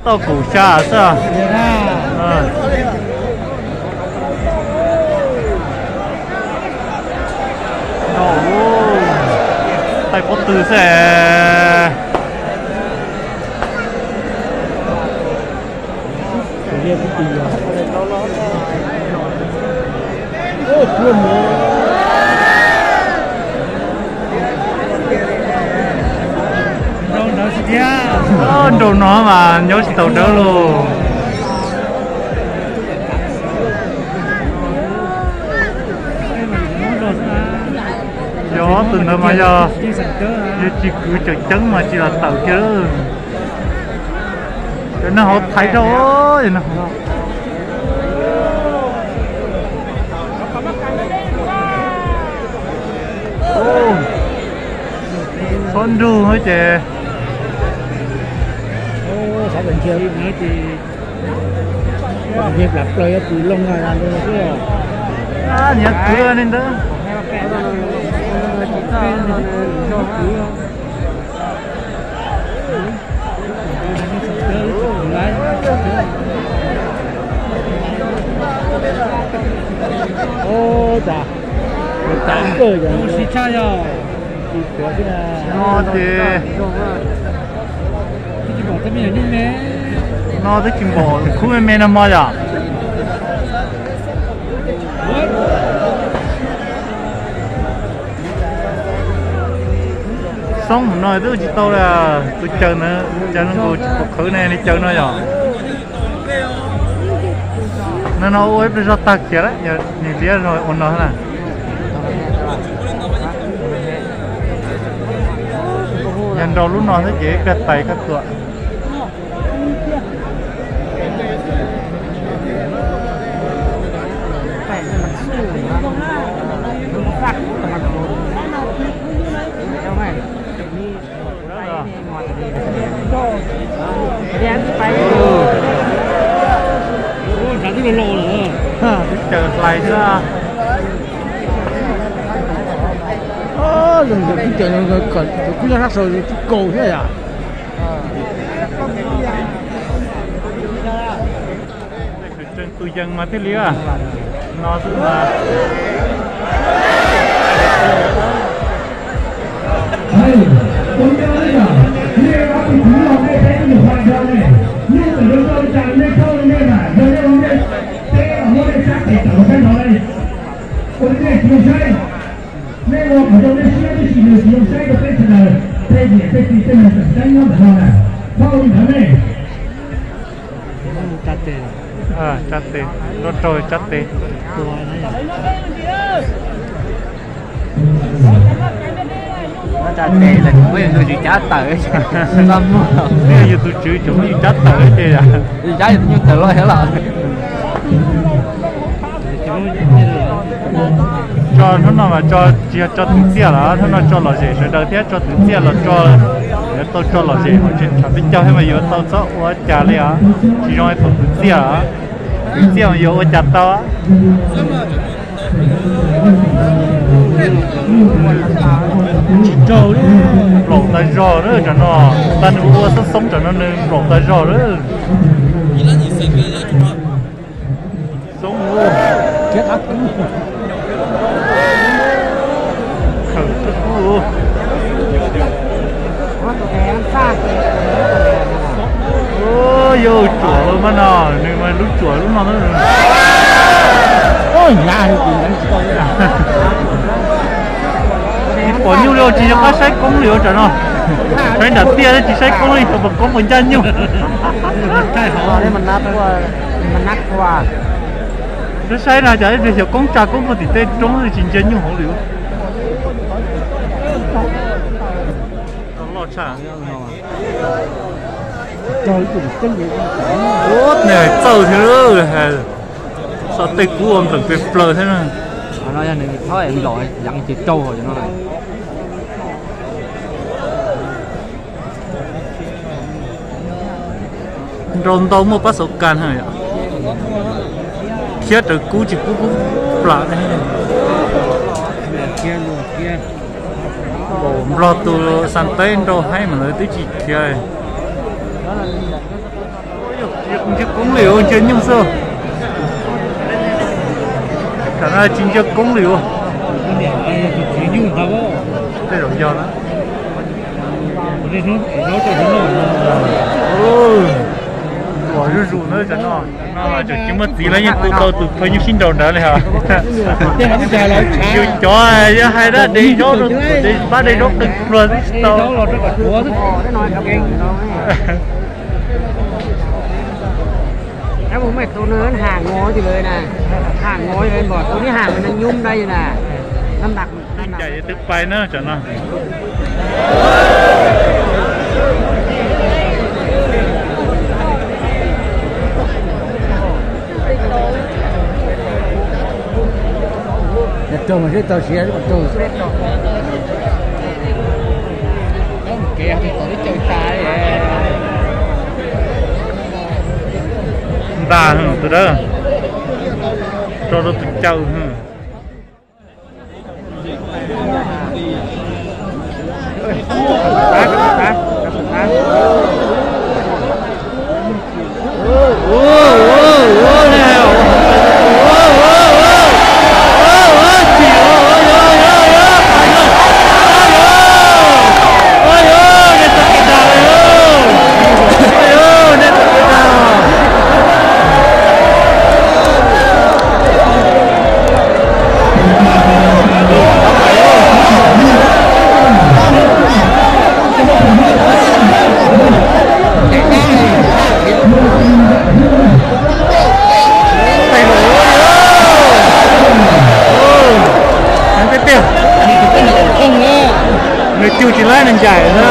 Tau kaum xya xwb. Taij pob tw xwb. Nraum no mas nyob tsis tau dawb lauj. Yog ob tug ntawd mas yog, yog tsis kwv tseem ceeb mas tsis los tawm kiag. Cov neeg hauv thaiv rau. Txhob nrug ces. Nyias kwv li ntawd. Ua cas, ua cas kawg yog no ces no twb tsis npaum khub me me no hmo yom. Xoob hauv no twb ua tsis tau li. Tus caws na, caws no nkaus tsis pom qhwv ne, li caws no yom. No no ua ib pliag zog tag khiav lawm, yog nws liab zog ua no na. Yog nrau lub no xwb ces ib pliag tais koj tuam. Twb caws hlais xwb. Zoo nkauj twb caws, kuj yog sab saud twb kaus thiab yom. Tseem tus yees mas thiaj li no xwb mas. Nej ua kom zoo nej siab tib si, nws tsis zoo saib rau peb sawv daws, tej niam tej txiv tej neeg tseem ceeb nyob ntawm no na, txhob ua li ntawd nej. Tsa tes, tsa tes, nrog raug tsa tes. Tsa tes lawm muab yus tus tswv cab tawm. Yus tus tswv tseem muab yus cab tawm ces yus cab yus tus nyuj tawm loj thiab los. Tso hnub no mas tso, tsis yog tso twv txiaj los hnub no tso lom zem sawv daws thiab tso twv txiaj los tso, yuav tau tso lom zem hauv tseem tshav peb caug thiab mas yuav tau txhob ua cas li os. Tsis zoo thaum twv txiaj os, twv txiaj mas yuav ua cas tau. Tsis raug li, nplaum tas zog lawm tsam no, tas nws ua xoob xoob tsam no nws nplaum tas zog lawm. Xoob, khawm kub. Yog tsuam los mas no, nws mas lub tsuam lub no. Tsis pom nyuj li, tsis nco qab saib koob li ua tsam no. Saib nram tiaj tsis saib koob li, xyov puas koob puas ncaj nyuj. Saib saib no cas ib pliag xyov koob tsa koob puag tim tej roob tsis ntsia nyuj hauv li. Ua txawj thiab, so tej kub ua nplawm pes plaws thiab na. Qhov no yog nws thob nplaum yeev ces raug hauv no. Nrau ntau muaj pab xauv kas na yom. Khiab raws kub tsis pub kub plam ne. Nplog tus xas teb nrau haib mas lawv twb tsis khiav. Ntsiab koob li, ntsiab nyoog xwb. Tam no tsis ntsiab koob li. Tej zaum yog na. Uas zuj zus na, tam no tseem tsis muaj txiv los yeej tu tau tus phaw nyuj sib nraus nrad li hos. Yus cov yog hais dab de zaub, de pab de zaub qw pluag xwb tsis tau. Tus nws haj ngov li na, haj ngov li npam tus nws haj nyob nyob dab li na. Cais twb pais na tam no. Raug mas sib tau siav raug. Nta tus dawb, tso rau tus caw. Heev tiag tiag. Nws cug tsis laib nws ncaim na.